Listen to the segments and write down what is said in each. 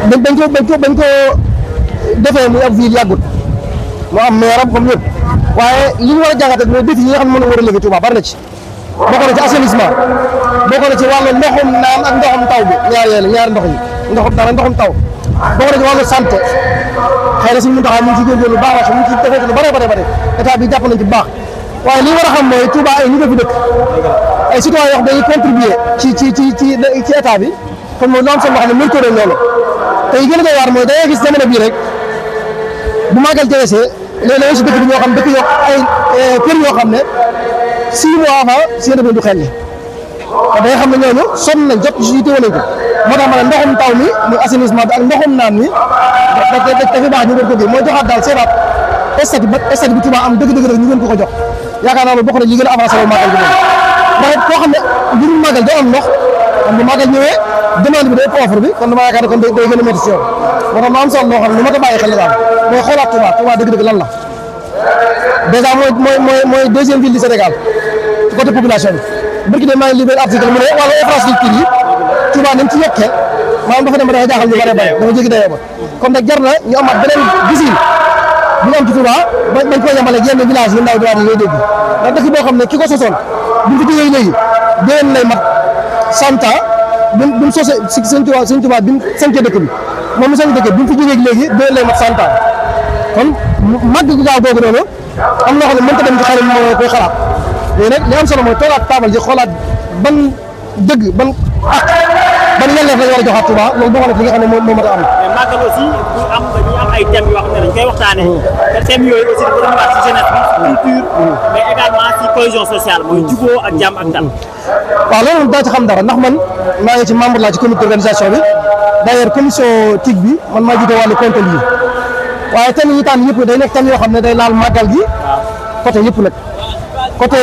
bañ ko defee muy ab ville yàggut moo am meeram comme ñëpp waaye li ñu war a jàngat mooy défi yi nga xam ne mën a war a lever Touba bari na ci bokk na ci assainissement bokk na ci wàllu ndoxum naan ak ndoxum taw bi ñaari ndox yi ndoxum dara ndoxum taw bokk na ci wàllu santé xëy na suñu muntaxaa mu ngi ci góorgóorlu baax wax mu ngi ci defee ci lu bare état bi jàpp nañ ci bu baax waaye li war a xam mooy Touba ay niveau fi dëkk ay citoyen yoo xam dañuy contribuer ci état bi kon mooy lu am solo loo xam ne mérite nañ loolu te yi gën a doy waar mooy da ngay gis jamono bii rek bu màggal jegesee léeg-léeg si dëkk bi ñoo xam dëkk yoo ay kër yoo xam ne 6 mois avant seen du xel li te da nga xam ne ñooñu sonn nañ jot si téew nañ ko moo tax ma ne ndoxum taw mi muy assainissement bi ak ndoxum naan mi dafa baax ñu gën ko gi mooy joxaat daal seetaat stade bi Touba am dëgg-dëgg ñu gën ko jox yaakaar naa bokk na li gën a avancé wu màggal bi moom ndax koo xam ne mbirum màggal doo am ndox bu màggal ñëwee demande bi day ëpp offre bi kon dama yaakaar ne kon day gën a métti si yow moo tax ma am solo loo xam ne lu ma ko bàyyi xel la daal mooy xoolaat Touba dëgg-dëgg lan la dèjà mooy deuxième ville du Sénégal ci côté population bi barki de maa ngi libéré article mu ne wàllu infrastructure yi Touba nañ ci yokkee maanaam dafa dem ba dafa jaaxal ñu bare dafa jéggi dayoo ba kon nag jar na ñu amaat beneen gisin bu ñu am ci Touba bañ koy yemale ak yenn village yu ndaw diwaan yi ngay dégg ndax dëkk boo xam ne ki ko sosoon bu ñu fi jógee léegi déwén lay mat 100 ans bi mu sosee si Sëñ Touba bi mu sancee dëkk bi moom mu sanc dëkk bi mu fi jógee léegi déwén lay mat 100 ans kon màgg gu gaaw googu noonu am loo xam ne mënta dem ci xarit moo koy xalaat léegi nag li am solo mooy toogaat taabal ji xoolaat ban dëgg ban ak ban yelleef lañ war a joxaat Touba loolu boo xam ne li nga xam ne moo mat a am. mais màggal aussi bu am dañuy am ay thèmes yoo xam ne dañ koy waxtaanee. te thèmes yooyu aussi dafa doon wax ci jeunesse bi culture. mais également ci cohésion sociale mooy jubóo ak jàmm ak dal. waaw loolu moom daa ci xam dara ndax man maa ngi ci membre laa ci comité d'organisation bi d'ailleurs commission TIC bi man maa jiite wàllu contenu yi waaye thèmes yi tànn yëpp day nekk thèmes yoo xam ne day laal màggal gi côté yëpp nag côté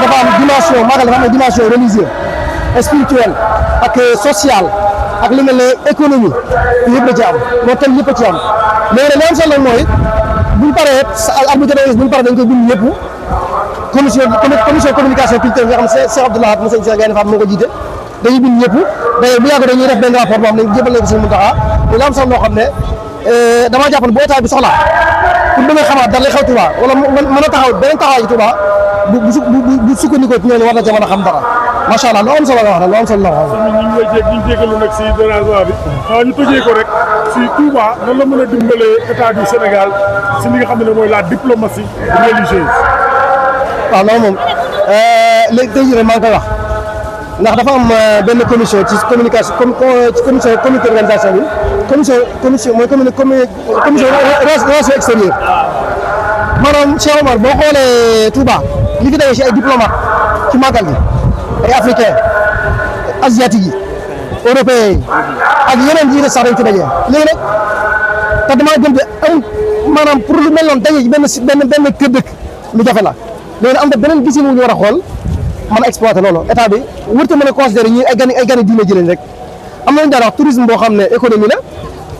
dafa am dimension màggal dafa am ay dimension religieuse spirituelle ak sociale ak li mel ne économie yëpp la ci am moo thème yëpp a ci am léegi nag li am solo mooy buñ paree arbitre buñ paree dañ koy bind yëpp commission communication culturelle nga xam ne Cheikh Abdoulaye Moussa Cheikh Gaïndé Fatma moo ko jiite dañuy bind ñëpp d'ailleurs bu yàgg dañuy def benn rapport boo xam ne jébal nañ ko Sëñ Mountakha lu am solo loo xam ne damaa jàpp ne bu état bi soxlaa pour bëgg a xamaat dara lay xew Touba wala mën a taxaw beneen taxawaay ci Touba bu sukkandikoo ci ñooñu war na ca mën a xam dara macha allah lu am solo la wax nag lu am solo la wax. ñu jégalu nag si dérangement bi xanaa ñu tëjee ko rek si Touba nan la mën a dimbalee état du Sénégal si li nga xam ne mooy la diplomatie religieuse. waaw loolu moom léegi tey jii rek maa ngi koy wax ndax dafa am benn commission ci communication ci commission comité d'organisation bi commission mooy commission relation extérieure maanaam Cheikh Omar boo xoolee Touba li fi dawee si ay diplomate ci màggal gi ay africain asiatique yi européen yi ak yeneen yi ne sax dañ ci dajee léegi nag te damaa gëm te am maanaam pour lu mel noonu daje ci benn kër dëkk lu jafe la léegi nag am na beneen gisin wu ñu war a xool mën a exploiter loolu état bi wërta mën a considérer ñi ay gani diine jëleen rek am nañu daan wax tourisme boo xam ne économie la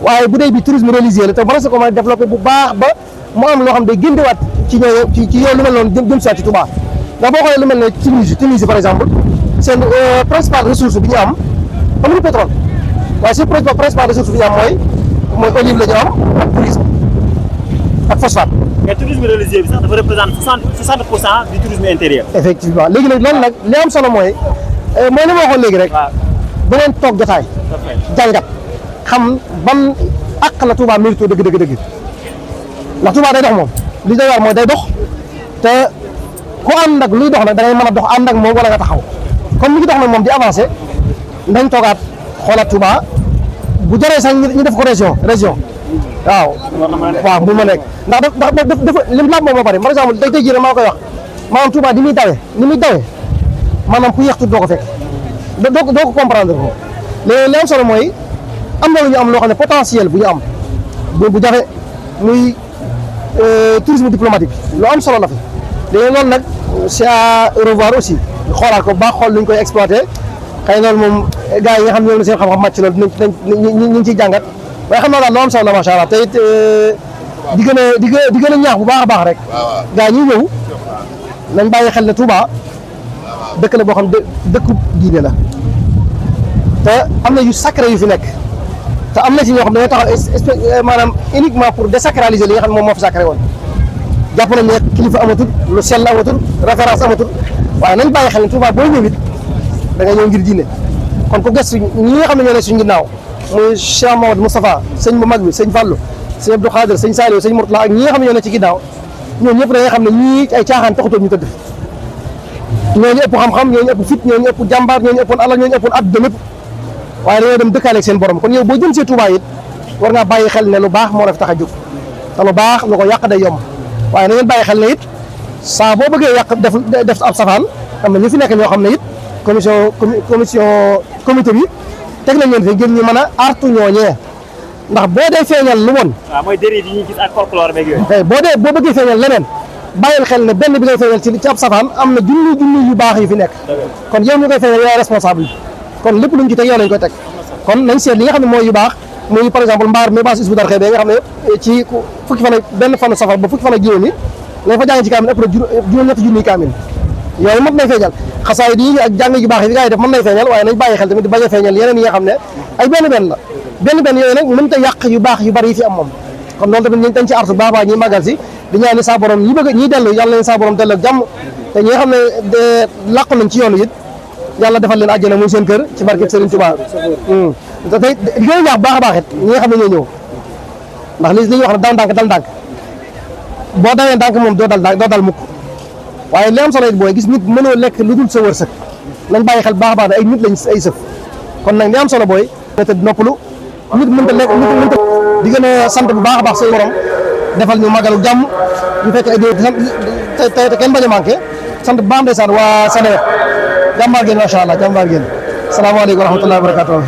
waaye bu dee bi tourisme religieux la te war na ko mën a développer bu baax ba mu am loo xam day géndewaat ci ñoo ci yow lu mel noonu jëm si ci Touba ndax boo xoolee lu mel ne Tunisie par exemple seen principale ressource bi ñu am amuñu pétrole waaye seen principale ressource bi ñu am mooy olive la ñu am ak tourisme ak phosphate. mais tourisme religieux bi sax dafa représente 60% du tourisme intérieur. effectivement léegi nag loolu nag li am solo mooy li ma waxoon léegi rek. waaw beneen toog jotaay. jàngat xam ban àq la Touba mérito dëgg ndax Touba day dox moom li day war mooy day dox te ku ànd ak luy dox nag da ngay mën a dox ànd ak moom wala nga taxaw comme mi ngi dox nag moom di avancé dañ toogaat xoolaat Touba bu jaree sax ñu def ko région waaw bu ma nekk ndax dafa lim laaj moom moo bari par exemple day tey jii maa koy wax maanaam Touba ni muy dawee maanaam ku yéex tuut doo ko fekk doo ko comprendre ko léegi li am solo mooy am na lu ñu am loo xam ne potentiel bu ñu am bu jafe muy tourisme diplomatique lu am solo la fi léegi loolu nag c'est à revoir aussi xoolaat ko baax xool lu ñu koy exploité xëy na loolu moom gars yi nga xam ne ñoom seen xam-xam màcc loolu ñu ngi ciy jàngat waaye xam naa daal lu am solo la macha allah te it di gën a ñaax bu baax a baax rek. gars ñi ñëw nañ bàyyi xel ne Touba dëkk la boo xam dëkku diine la te am na yu sacré yu fi nekk te am na ci ñoo xam ne dañoo taxaw maanaam uniquement pour désacraliser li nga xam ne moom moo fi sacré woon jàpp nañ ne kilifa amatul lu sell amatul référence amatul waaye nañ bàyyi xel ne Touba booy ñëw it da nga ñëw ngir diine kon ku gëstu ñi nga xam ne ñoo ne suñu ginnaaw muy Cheikh Mamadou Moustapha sëñ bu mag bi sëñ Fallou sëñ Abdou Khadir sëñ Saliou sëñ Mourtala ak ñi nga xam ne ñoo ne ci ginnaaw ñoom ñëpp da nga xam ne ñii ay caaxaan taxutoon ñu tëdd ñooñu ëpp xam-xam ñooñu ëpp fit ñooñu ëpp jàmbaar ñooñu ëppoon alal ñooñu ëppoon àdduna lépp waaye dañoo dem dëkkaaleeg seen borom kon yow boo jëm see Touba it war ngaa bàyyi xel ne lu baax moo la fi tax a jóg te lu baax lu ko yàq day yomb waaye na ngeen bàyyi xel ne it saa boo bëggee yàq def ab safaan am na ñu fi nekk ñoo xam ne it comité bi teg nañ leen fi ngir ñu mën a artu ñooñee ndax boo dee feeñal lu woon. waaw mooy dérive yi ñuy gis ak folklore beeg yooyu. boo bëggee feeñal leneen bàyyil xel ne benn bi ngay feeñal ci ab safaan am na junni yu baax yu fi nekk kon yow ñu koy feeñal yow responsable bi kon lépp luñ ci teg yow lañ koy teg kon nañ seet li nga xam ne mooy yu baax muy par exemple mbaar mi baas Hizbut Tarqiyyah nga xam ne ci fukki fan ak benn fanu safar ba fukki fan ak juróomi lañ fa jàng ci kaamil ëpp na juróom-ñetti junniy kaamil yooyu mën nay feeñal xasaay yi ak jàng yu baax yi gars yi def mën nay feeñal waaye nañ bàyyi xel tamit di bañ a feeñal yeneen yi nga xam ne ay benn yooyu nag mënut a yàq yu baax yu bari yi fi am moom kon loolu tamit dañ ci artu baax baax ñuy màggal si di ñaan ni saa borom ñi bëgg ñiy dellu yàlla leen saa borom dellu ak jàmm te ñi nga xam ne làqu nañ ci yoonu it yàlla defal leen àjjana muy seen kër ci barke Serigne Touba te tey li gën a ñaax baax a baax it ñi nga xam ne ñoo ñëw ndax li ñuy wax ne dal ndànk boo dawee ndànk moom doo dal mukk waaye li am solo it booy gis nit mënoo lekk lu dul sa wërsëg nañ bàyyi xel baax a baax ne ay nit lañ ay sëf kon nag li am solo booy te noppalu nit mënta lekk nit mënta di gën a sant bu baax a baax seen borom defal ñu magalu jàmm ñu fekk ay te kenn bañ a manqué sant bu baax ndeysaan waa Sénégal jàmbaar ngeen macha allah jàmbaar ngeen salaamaaleykum wa rahmatullahi wa barakatuh